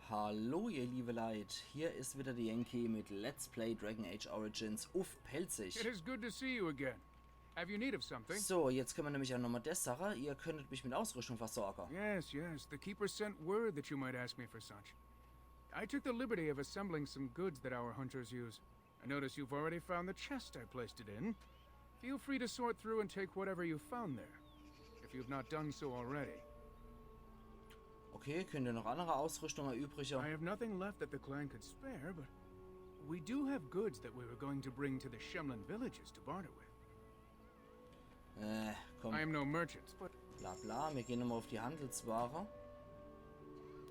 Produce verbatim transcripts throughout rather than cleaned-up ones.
Hallo ihr liebe Leit, hier is wieder de Yankee mit Let's Play Dragon Age Origins uff Pälzisch. It is good to see you again. Have you need of something? So, jetzt könne mer nämlich ach nochmal des sache, ihr könntet mich mit Ausrüstung versorge. Yes, yes. The Keeper sent word that you might ask me for such. I took the liberty of assembling some goods that our hunters use. I notice you've already found the chest I placed it in. Feel free to sort through and take whatever you found there, if you've not done so already. Okay, könnt ihr noch andere Ausrüstung erübrige? I have nothing left that the clan could spare, but we do have goods that we were going to bring to the Shemlen villages to barter with. Äh, komm. I am no merchant, but Bla bla, mir gehn nochmal uff die Handelsware.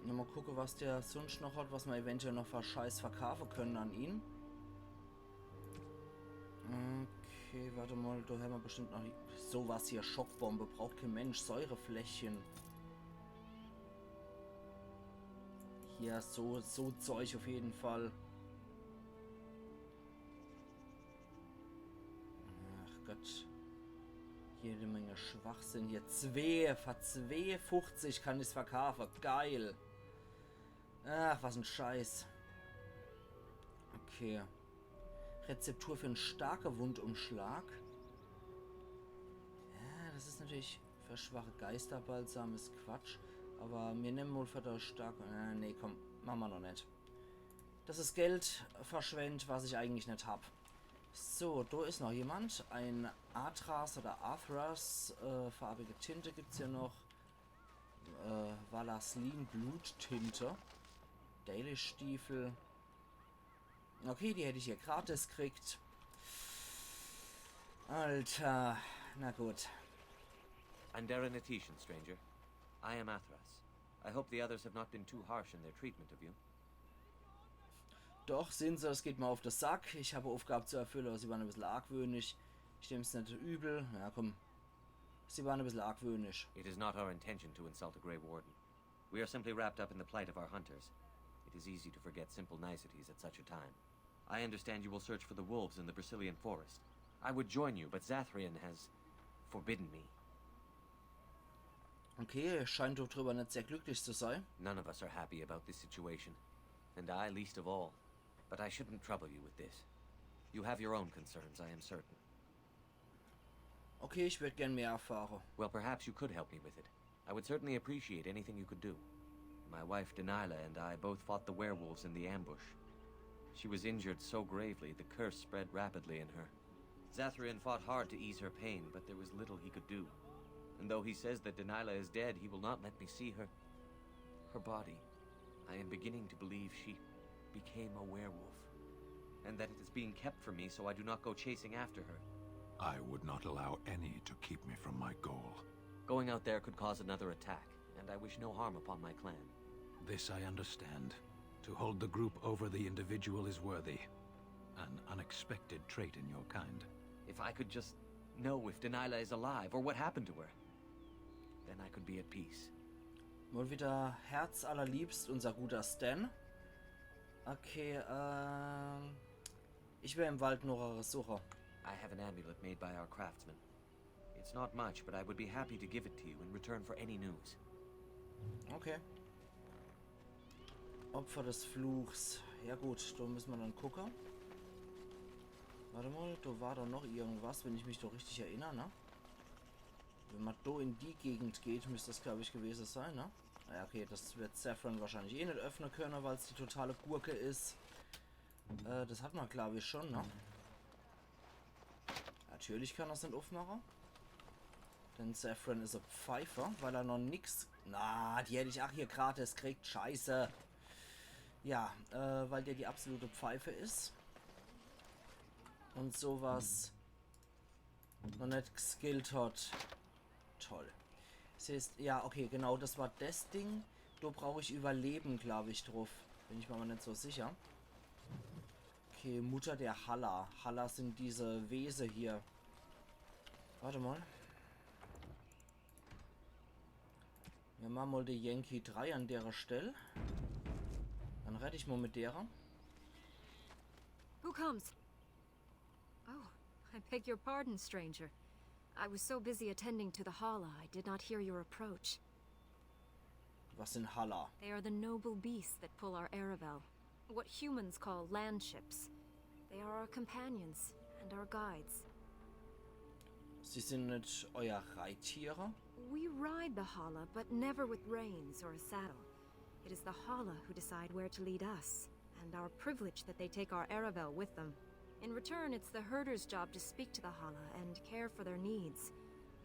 Nochmal gucke, was der sunscht noch hat, was mer eventuell noch für Scheiß verkaufe könne an ihn. Okay, wart mal, do hämmer bestimmt noch sowas hier. Schockbombe, braucht kee Mensch. Säurefläschche. Hier, so, so Zeug uff jeden Fall. Ach Gott. Jede Menge Schwachsinn hier. Zwee, für zwee fuchzich kann ich's verkaufe. Geil. Ach, was en Scheiß. Okay. Rezeptur für en starke Wundumschlag. Ja, des is natürlich, für schwache Geister Balsam is Quatsch. Awwer mir nemme mal für de starke. Äh, nee, komm, mache mer noch net. Des is Geld verschwendt, was ich eigentlich net hab. So, do is noch jemand. En Athras oder Athras, äh, farbige Tinte gibt's hier noch. Äh, Valaslin, Bluttinte. Daily-Stiefel. Okay, die hätt ich hier gratis kriegt. Alter, na gut. I'm Darren Etetian, stranger. I am Athras. I hope the others have not been too harsh in their treatment of you. Doch, sin se, es geht mer uff de Sack. Ich hab e Uffgab zu erfülle, sie waren e bissel argwöhnisch. Ich nemm's net übel. Ja, komm. Sie waren e bissel argwöhnisch. It is not our intention to insult a Grey Warden. We are simply wrapped up in the plight of our hunters. It is easy to forget simple niceties at such a time. I understand you will search for the wolves in the Brecilian forest. I would join you, but Zathrian has forbidden me. Okay, scheint doch drüber net sehr glücklich zu sei. None of us are happy about this situation, and I least of all. But I shouldn't trouble you with this. You have your own concerns, I am certain. Okay, ich würd gern mehr erfahre. Well, perhaps you could help me with it. I would certainly appreciate anything you could do. My wife Denilah and I both fought the werewolves in the ambush. She was injured so gravely, the curse spread rapidly in her. Zathrian fought hard to ease her pain, but there was little he could do. And though he says that Denilah is dead, he will not let me see her. Her body. I am beginning to believe she became a werewolf. And that it is being kept from me so I do not go chasing after her. I would not allow any to keep me from my goal. Going out there could cause another attack, and I wish no harm upon my clan. This I understand. To hold the group over the individual is worthy. An unexpected trait in your kind. If I could just know if Denilah is alive or what happened to her, then I could be at peace. Mal wieder herzallerliebst unser guter Sten. Okay, ähm, ich wär im Wald noch e Suche. I have an amulet made by our craftsman. It's not much, but I would be happy to give it to you in return for any news. Okay. Opfer des Fluchs. Ja gut, do müsse mer dann gucke. Wart mal, do war doch noch irgendwas, wenn ich mich doch richtig erinner, ne? Wenn mer do in die Gegend geht, müsst des, glaub ich, gewese sei, ne? Ja, okay, des wird Zevran wahrscheinlich eh net öffne könne, weil's die totale Gurke is. Äh, des hat mer, glaub ich, schon, ne? Natürlich kann er's net uffmache. Denn Zevran is e Pfeife, weil er noch nix... Na, die hätt ich ach hier gratis kriegt. Scheiße. Ja, äh, weil der die absolute Pfeife is. Und sowas noch net geskillt hat. Toll. Des heißt, ja, okay, genau, des war des Ding. Do brauch ich Überleben, glaub ich, druff. Bin ich mer awwer net so sicher. Okay, Mutter der Halla. Halla sin diese Wese hier. Wart mal. Mir mache mal de Yankee drei an dere Stell. Dann redd ich mal mit dere. Who comes? Oh, I beg your pardon, stranger. I was so busy attending to the Halla, I did not hear your approach. Was sin Hala? They are the noble beasts that pull our Aravelle, what humans call land ships. They are our companions and our guides. Sie sin net euer Reittiere? We ride the Hala, but never with reins or a saddle. It is the Hala who decide where to lead us, and our privilege that they take our Aravelle with them. In return, it's the herder's job to speak to the Hala and care for their needs.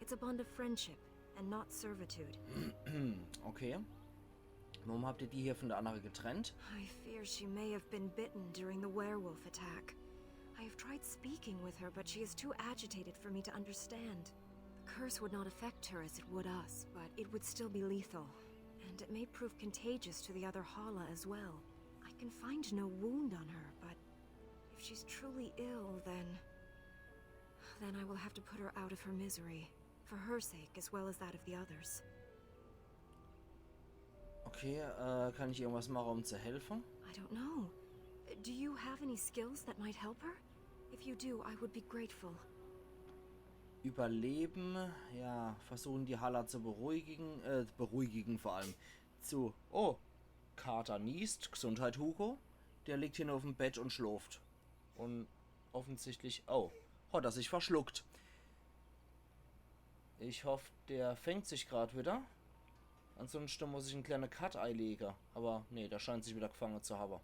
It's a bond of friendship and not servitude. Okay. Warum habt ihr die hier von der andere getrennt? I fear she may have been bitten during the werewolf attack. I have tried speaking with her, but she is too agitated for me to understand. The curse would not affect her as it would us, but it would still be lethal. And it may prove contagious to the other Hala as well. I can find no wound on her, but if she's truly ill, then... Then I will have to put her out of her misery, for her sake as well as that of the others. Okay, äh, kann ich irgendwas machen, um zu helfen? I don't know. Do you have any skills that might help her? If you do, I would be grateful. Überleben, ja, versuchen die Hala zu beruhigen, äh, beruhigen vor allem. Zu, oh, Carter niest, Gesundheit, Hugo. Der liegt hier nur auf'm Bett und schloft. Und offensichtlich, oh, hat er sich verschluckt. Ich hoff, der fängt sich grad wieder. Ansonsten muss ich en kleine Cut eilege. Aber nee, der scheint sich wieder gefangen zu haben.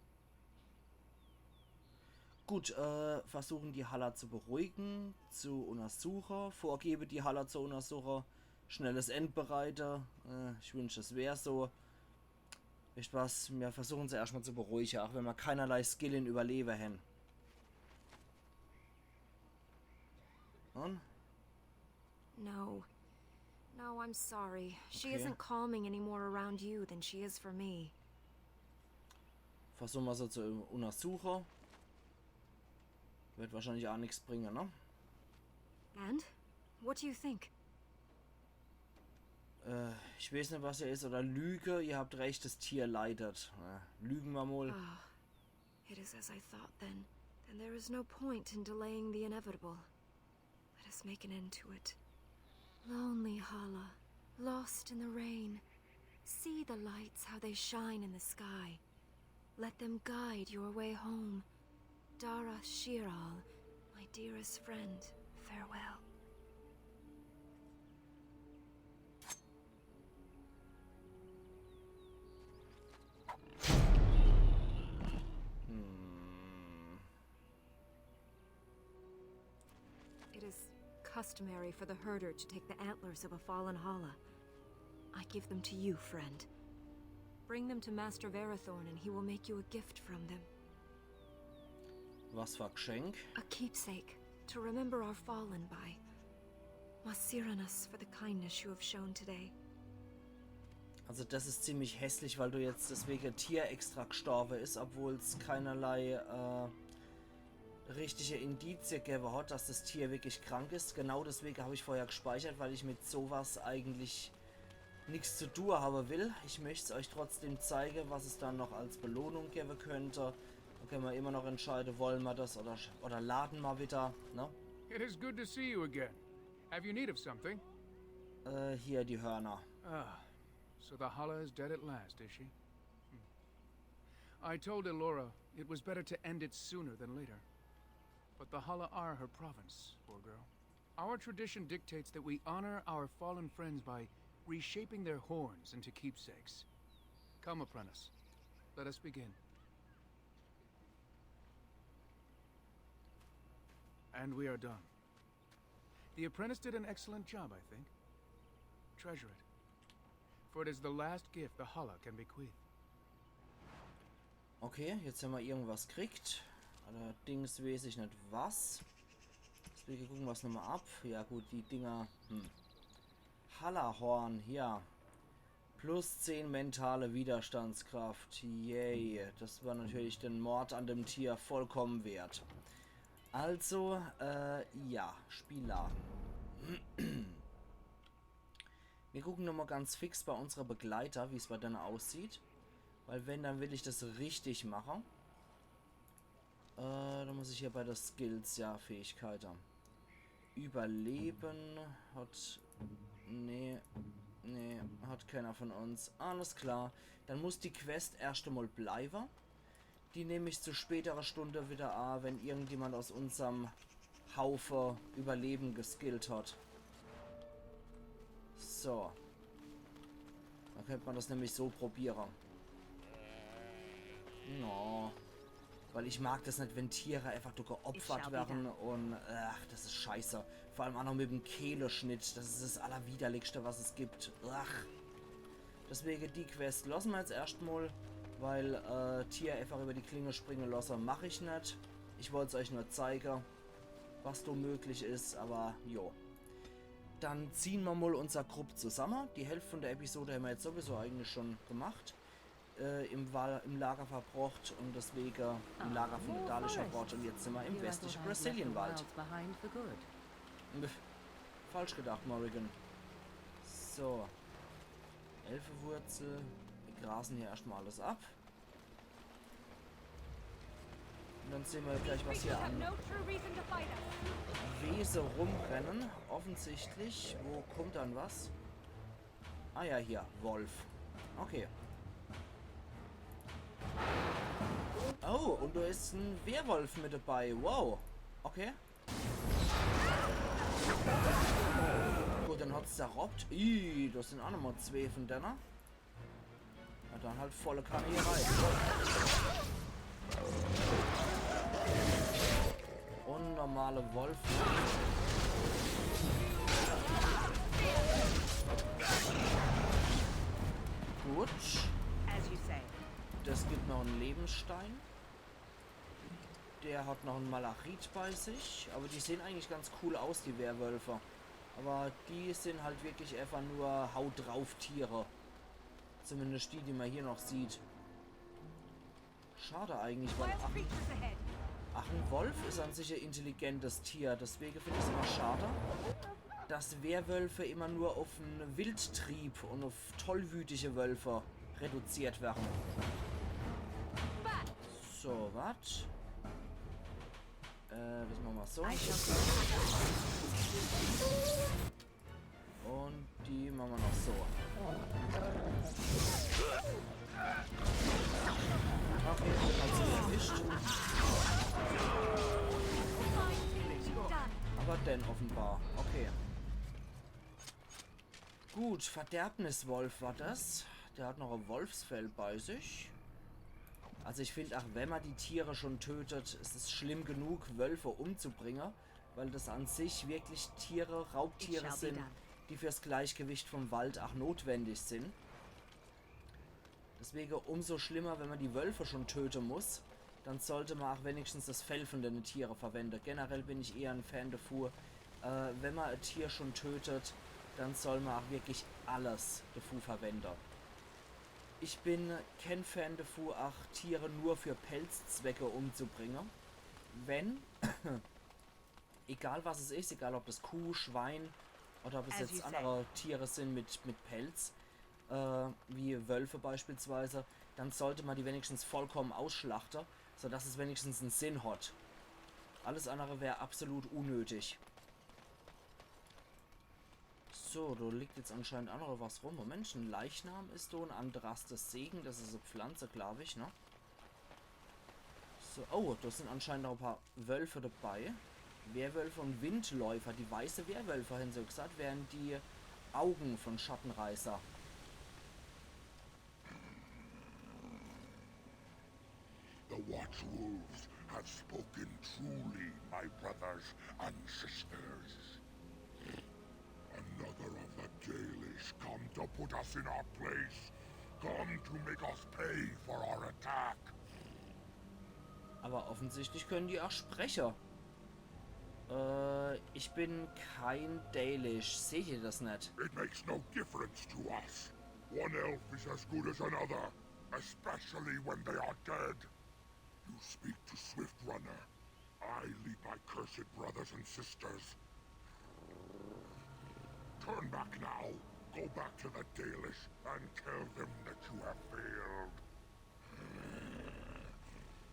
Gut, äh, versuchen die Hala zu beruhigen, zu untersuchen, vorgebe die Hala zu untersuchen, schnelles End bereite. Äh, ich wünsch, es wär so. Wisst was, mir versuchen se erstmal zu beruhigen, auch wenn mir keinerlei Skill in Überlebe hän. Und? No. No, I'm sorry. She Okay. Isn't calming any more around you than she is for me. Versuchen wir sie zu untersuchen. Wird wahrscheinlich auch nichts bringen, ne? And? What do you think? Äh, ich weiß nicht, was er ist, oder Lüge. Ihr habt recht, das Tier leidet. Äh, lügen wir mal. Ah, it is as I thought then. Then there is no point in delaying the inevitable. Let us make an end to it. Lonely Hala, lost in the rain. See the lights, how they shine in the sky. Let them guide your way home. Dara Shiral, my dearest friend, farewell. Hm. It is customary for the herder to take the antlers of a fallen Hala. I give them to you, friend. Bring them to Master Varathorn and he will make you a gift from them. Was für ein Geschenk? A keepsake to remember our fallen by. Must serenus for the kindness you have shown today. Also das ist ziemlich hässlich, weil do jetzt deswegen Tier extra gestorben ist, obwohl es keinerlei äh, richtige Indizie gegeben hat, dass das Tier wirklich krank ist. Genau deswegen habe ich vorher gespeichert, weil ich mit sowas eigentlich nichts zu tun haben will. Ich möchte es euch trotzdem zeigen, was es dann noch als Belohnung geben könnte. Dann können wir immer noch entscheiden, wollen wir das oder, oder laden wir wieder, ne? It is good to see you again. Have you need of something? Äh, hier die Hörner. Ah, so the Hala is dead at last, is she? Hmm. I told Elora it was better to end it sooner than later. But the Hala are her province, poor girl. Our tradition dictates that we honor our fallen friends by reshaping their horns into keepsakes. Come, apprentice. Let us begin. And we are done. The apprentice did an excellent job, I think. Treasure it. For it is the last gift the Hala can bequeath. Okay, jetzt haben wir irgendwas gekriegt. Allerdings weiß ich nicht was. Deswegen gucken wir es nochmal ab. Ja gut, die Dinger. Hm. Halahorn, ja. Plus zehn mentale Widerstandskraft. Yay. Das war natürlich den Mord an dem Tier vollkommen wert. Also, äh, ja, Spieler. Wir gucken nochmal ganz fix bei unsere Begleiter, wie es bei denen aussieht. Weil wenn, dann will ich das richtig machen. Äh, da muss ich hier bei der Skills, ja, Fähigkeiten. Überleben hat... Nee. Nee, hat keiner von uns. Alles klar. Dann muss die Quest erscht emol bleiwe. Die nemm ich zu späterer Stunde wieder a, wenn irgendjemand aus unserm Haufe Überleben geskillt hat. So. Dann könnt man das nämlich so probiere. No. Weil ich mag das net, wenn Tiere einfach nur geopfert werre un, ach, das is scheiße. Vor allem a noch mit em Kehleschnitt. Das is das Allerwiderlichste, was es gibt. Ach. Deswege die Quest losse mer jetzt erscht mol, weil, äh, Tier einfach über die Klinge springe losse mach ich net. Ich wollt's euch nur zeige, was do möglich is, aber jo. Dann ziehn mer mol unser Grupp zusamme. Die Hälft von der Episode hämmer jetzt sowieso eigentlich schon gemacht. Äh, im, Wa- im Lager verbrocht un deswege im Lager von der Dalish verbrocht un jetzt simmer im westliche Brecilian-Wald. Pff, falsch gedacht, Morrigan. So. Elfewurzel. Wir grasen hier erscht mol alles ab. Un dann sehn mer gleich, was hier an Wese rumrenne. Offensichtlich. Wo kommt dann was? Ah ja, hier. Wolf. Okay. Oh, un do is en Werwolf mit dabei. Wow. Okay. Gut, den hat's zerroppt. Ih, das sin a nochmol zwee von denne. Na dann halt volle Kanne hier rein. Un normale Wolf. Gut. As you say. Das gibt noch en Lebensstein. Der hat noch en Malachit bei sich. Aber die sehn eigentlich ganz cool aus, die Werwölfe. Aber die sin halt wirklich einfach nur Haut drauf Tiere. Zumindest die, die mer hier noch sieht. Schade eigentlich, weil ach, ach, en Wolf is an sich e intelligentes Tier. Deswege find ich's immer schade, dass Werwölfe immer nur auf en Wildtrieb un auf tollwütige Wölfe reduziert werre. So, wat? Äh, das mache mer so. Un die mache mer noch so. Okay, hat se erwischt. Aber denn offenbar. Okay. Gut, Verderbniswolf war das. Der hat noch e Wolfsfell bei sich. Also ich find, ach wenn mer die Tiere schon tötet, es is schlimm genug, Wölfe umzubringe, weil das an sich wirklich Tiere, Raubtiere sin, die fürs Gleichgewicht vom Wald ach notwendig sin. Deswege umso schlimmer, wenn mer die Wölfe schon töte muss, dann sollte mer ach wenigstens das Fell von denne Tiere verwende. Generell bin ich eher en Fan devu, äh, wenn mer e Tier schon tötet, dann soll mer ach wirklich alles devu verwende. Ich bin ken Fan devu, ach Tiere nur für Pelzzwecke umzubringe. Wenn, egal was es is, egal ob das Kuh, Schwein oder ob es jetzt andere Tiere sin mit, mit Pelz, äh, wie Wölfe beispielsweise, dann sollte mer die wenigstens vollkommen ausschlachte, sodass es wenigstens en Sinn hat. Alles andere wär absolut unnötig. So, do liegt jetzt anscheinend a noch was rum. Moment, en Leichnam is do, en Andrastes Segen, das is e Pflanze, glaub ich, ne? So, oh, do sin anscheinend noch e paar Wölfe dabei. Werwölfe un Windläufer. Die weiße Werwölfe, hen se gesagt, wären die Augen von Schattenreißer. The Watchwolves have spoken truly, my brothers and sisters. Another of the Dalish come to put us in our place, come to make us pay for our attack. Aber offensichtlich können die auch spreche. Äh, ich bin kein Dalish. Seht ihr das net? It makes no difference to us. One elf is as good as another, especially when they are dead. You speak to Swift Runner. I lead my cursed brothers and sisters. Turn back now. Go back to the Dalish and tell them that you have failed.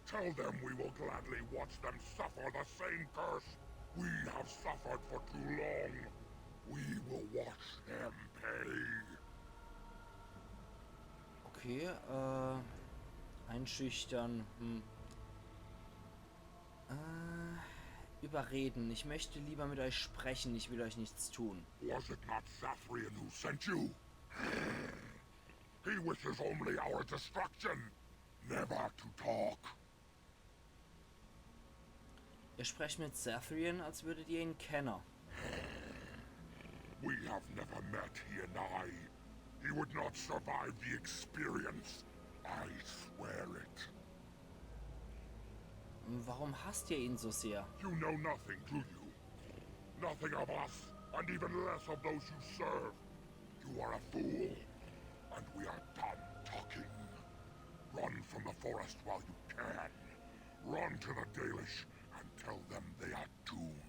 Tell them we will gladly watch them suffer the same curse we have suffered for too long. We will watch them pay. Okay, äh, einschüchtern. Hm. Äh, überreden. Ich möchte lieber mit euch sprechen, ich will euch nichts tun. Was it not Sathrian who sent you? He wishes only our destruction, never to talk. Ihr sprecht mit Sathrian, als würdet ihr ihn kennen. We have never met, he and I. He would not survive the experience. I swear it. Warum hasst ihr ihn so sehr? You know nothing, do you? Nothing of us, and even less of those you serve. You are a fool, and we are done talking. Run from the forest while you can. Run to the Dalish and tell them they are doomed.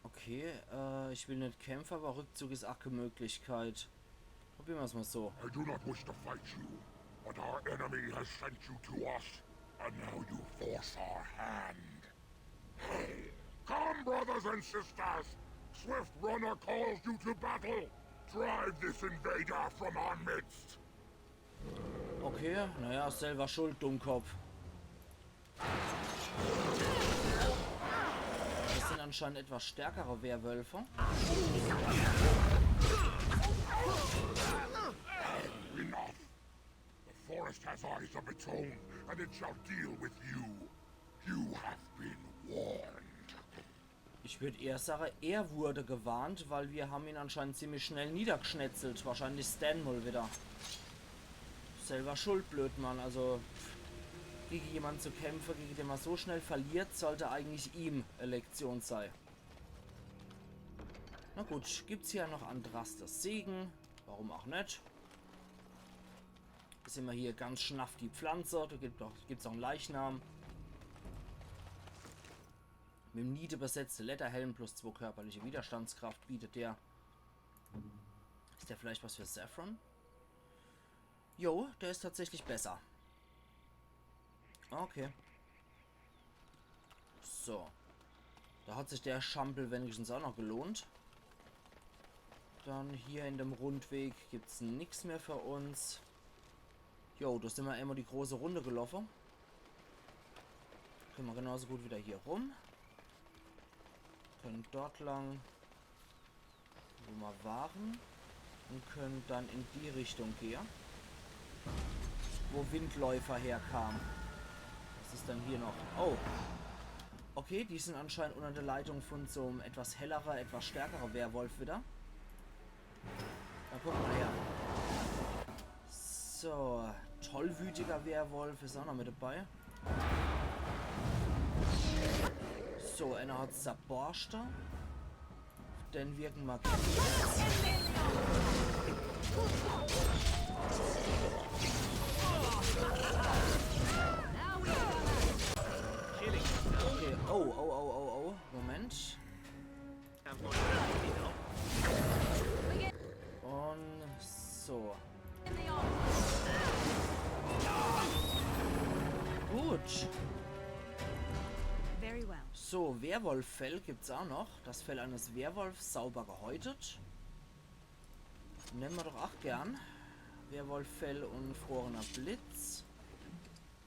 Okay, äh, ich will net kämpfe, aber Rückzug is ach e Möglichkeit. Probier mer's mal so. I do not wish to fight you, but our enemy has sent you to us, and now you force our hand. Come, brothers and sisters! Swift Runner calls you to battle! Drive this invader from our midst! Okay, naja, selber schuld, Dummkopf. Das sind anscheinend etwas stärkere Werwölfe. Enough! The forest has eyes of its own, and it shall deal with you. You have been warned. Ich würd eher sagen, er wurde gewarnt, weil wir haben ihn anscheinend ziemlich schnell niedergeschnetzelt. Wahrscheinlich Sten mal wieder. Selber schuld, Blödmann. Also, gegen jemand zu kämpfen, gegen den man so schnell verliert, sollte eigentlich ihm e Lektion sein. Na gut, gibt's hier noch Andrastes Segen. Warum auch net? Is immer hier ganz schnaff die Pflanze. Da gibt auch, gibt's auch en Leichnam. Mit dem Niete besetzte Lederhelm, plus zwei körperliche Widerstandskraft bietet der. Is der vielleicht was für Zevran? Jo, der is tatsächlich besser. Okay. So. Da hat sich der Schampel wenigstens auch noch gelohnt. Dann hier in dem Rundweg gibt's nix mehr für uns. Jo, da sind wir einmal die große Runde gelaufen. Können wir genauso gut wieder hier rum. Können dort lang, wo wir waren. Und können dann in die Richtung gehen, wo Windläufer herkam. Was is dann hier noch? Oh. Okay, die sind anscheinend unter der Leitung von so einem etwas helleren, etwas stärkeren Werwolf wieder. Na, guck mal her. So, tollwütiger Werwolf is auch noch mit dabei. So, einer hat Saborschte. Den wirken wir. Okay, oh, oh, oh, oh, oh. Moment. Und so. Gut. Very well. So, Werwolffell gibt's auch noch. Das Fell eines Werwolfs, sauber gehäutet. Nehmen wir doch auch gern. Werwolffell und gefrorener Blitz.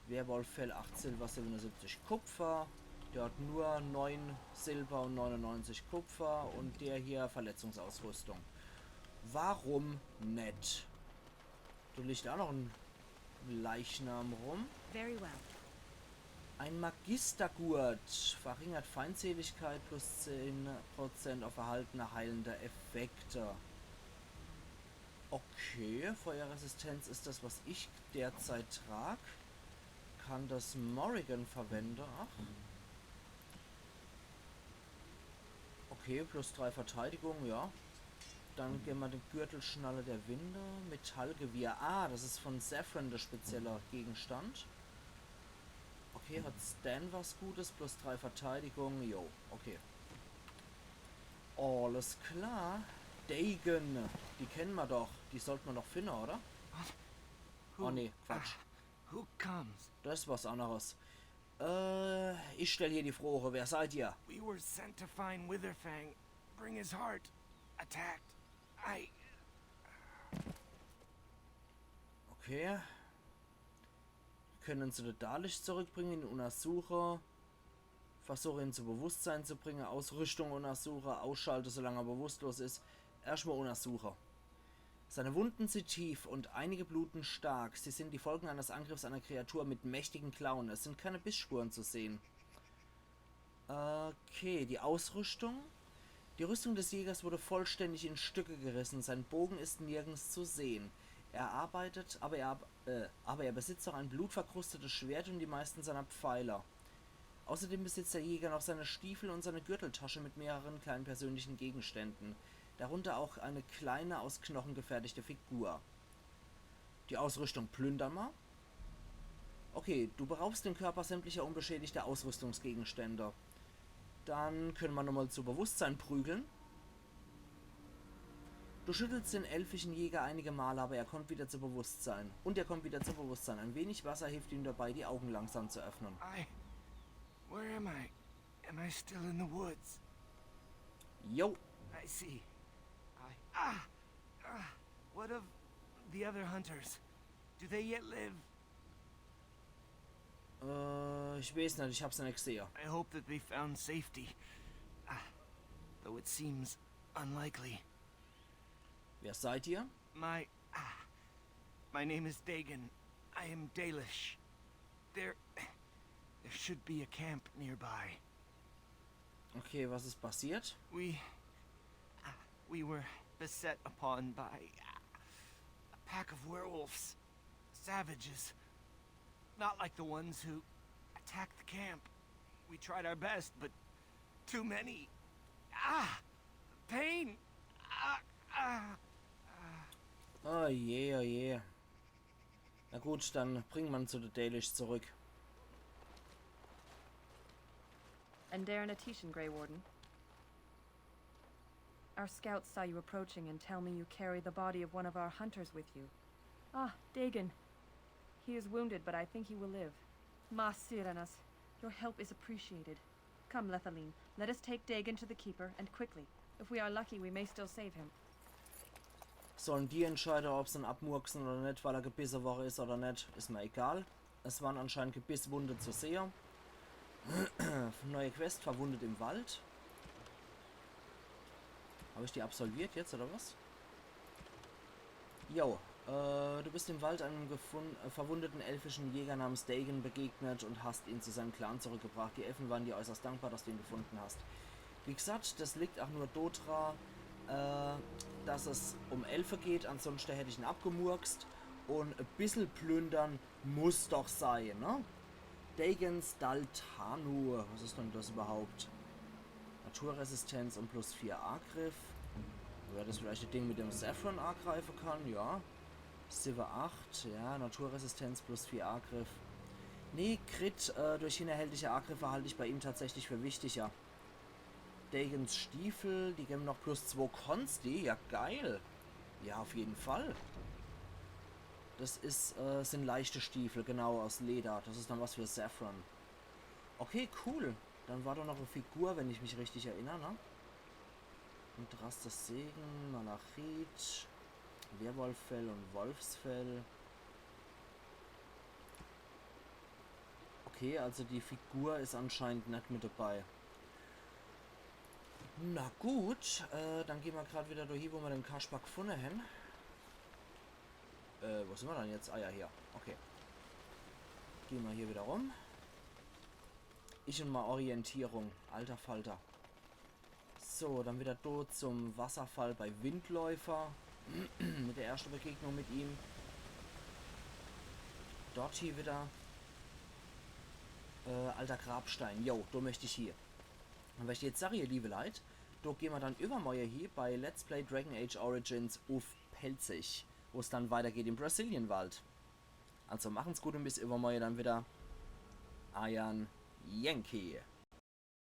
Werwolffell, acht Silber, siebenundsiebzig Kupfer. Der hat nur neun Silber und neunundneunzig Kupfer. Und der hier Verletzungsausrüstung. Warum net? Da liegt auch noch ein Leichnam rum. Very well. Ein Magistergurt. Verringert Feindseligkeit plus zehn Prozent auf erhaltene heilende Effekte. Okay, Feuerresistenz ist das, was ich derzeit trag. Kann das Morrigan verwenden? Ach. Okay, plus drei Verteidigung, ja. Dann gehen wir den Gürtelschnalle der Winde. Metallgewirr. Ah, das ist von Zevran der spezielle Gegenstand. Okay, hat Sten was Gutes? Plus drei Verteidigung. Jo, okay. Alles klar. Dagon, die kennen wir doch. Die sollte man doch finden, oder? Oh nee, Quatsch. Who comes? Das ist was anderes. Äh, ich stell hier die Frage, wer seid ihr? We were sent to find Witherfang, bring his heart. Attacked. I. Okay. Können ihn zu de Dalish zurückbringen, ihn untersuchen. Versuche ihn zu Bewusstsein zu bringen, Ausrüstung untersuchen, ausschalte, solange er bewusstlos ist. Erstmal untersuchen. Seine Wunden sind tief und einige bluten stark. Sie sind die Folgen eines Angriffs einer Kreatur mit mächtigen Klauen. Es sind keine Bissspuren zu sehen. Okay, die Ausrüstung. Die Rüstung des Jägers wurde vollständig in Stücke gerissen. Sein Bogen ist nirgends zu sehen. Er arbeitet, aber er, äh, aber er besitzt auch ein blutverkrustetes Schwert und die meisten seiner Pfeiler. Außerdem besitzt der Jäger noch seine Stiefel und seine Gürteltasche mit mehreren kleinen persönlichen Gegenständen, darunter auch eine kleine aus Knochen gefertigte Figur. Die Ausrüstung plündern wir. Okay, du beraubst den Körper sämtlicher unbeschädigter Ausrüstungsgegenstände. Dann können wir nochmal zu Bewusstsein prügeln. Du schüttelst den elfischen Jäger einige Male, aber er kommt wieder zu Bewusstsein. Und er kommt wieder zu Bewusstsein. Ein wenig Wasser hilft ihm dabei, die Augen langsam zu öffnen. I. Where am I? Am I still in the woods? Jo. I see. I. Ah! Ah! What of the other hunters? Do they yet live? Äh, ich weiß nicht, ich hab's nicht gesehen. I hope that they found safety. Ah, though it seems unlikely. Wer seid ihr? My. Ah, my name is Dagan. I am Dalish. There. There should be a camp nearby. Okay, was ist passiert? We. We were beset upon by a pack of werewolves. Savages. Not like the ones who attacked the camp. We tried our best, but too many. Ah! Pain! Ah! Ah! Oh je, oh je. Na gut, dann bringen wir ihn zu de Dalish zurück. Endear Natish and Grey Warden. Our scouts saw you approaching and tell me you carry the body of one of our hunters with you. Ah, Dagan. He is wounded, but I think he will live. Mas Sirenas, your help is appreciated. Come, Lethaline, let us take Dagan to the Keeper, and quickly. If we are lucky, we may still save him. Sollen die entscheiden, ob sie ihn abmurksen oder nicht, weil er gebissen worden ist oder nicht, ist mir egal. Es waren anscheinend Gebisswunde zu sehen. Neue Quest, verwundet im Wald. Habe ich die absolviert jetzt, oder was? Jo, äh, du bist im Wald einem gefun- äh, verwundeten elfischen Jäger namens Dagan begegnet und hast ihn zu seinem Clan zurückgebracht. Die Elfen waren dir äußerst dankbar, dass du ihn gefunden hast. Wie gesagt, das liegt auch nur dodra, äh, dass es um Elfe geht, ansonsten hätte ich ihn abgemurkst. Und ein bisschen plündern muss doch sein, ne? Dagans Daltanu, was ist denn das überhaupt? Naturresistenz und plus vier Angriff. Wäre das vielleicht das Ding, mit dem Zevran angreifen kann? Ja. Sive acht, ja, Naturresistenz plus vier Angriff. Nee, Crit äh, durch hinterhältige Angriffe halte ich bei ihm tatsächlich für wichtiger. Dagans Stiefel, die geben noch plus zwei Konsti, ja geil. Ja, auf jeden Fall. Das ist, äh, sind leichte Stiefel, genau, aus Leder. Das ist dann was für Zevran. Okay, cool. Dann war da noch eine Figur, wenn ich mich richtig erinnere, ne? Andrastes Segen, Malachit, Werwolffell und Wolfsfell. Okay, also die Figur ist anscheinend nicht mit dabei. Na gut, äh, dann gehen wir gerade wieder da hin, wo wir den Kasper gefunden haben. Äh, wo sind wir denn jetzt? Ah ja, hier. Okay. Gehen wir hier wieder rum. Ich und mal Orientierung. Alter Falter. So, dann wieder dort zum Wasserfall bei Windläufer. Mit der ersten Begegnung mit ihm. Dort hier wieder. Äh, alter Grabstein. Jo, da möchte ich hier. Und wenn ich jetzt sage, ihr liebe Leute, da gehen wir dann übermorgen hier bei Let's Play Dragon Age Origins auf Pälzisch, wo es dann weitergeht im Brecilianwald. Also machen's gut und bis übermorgen dann wieder. Eiern Yankee.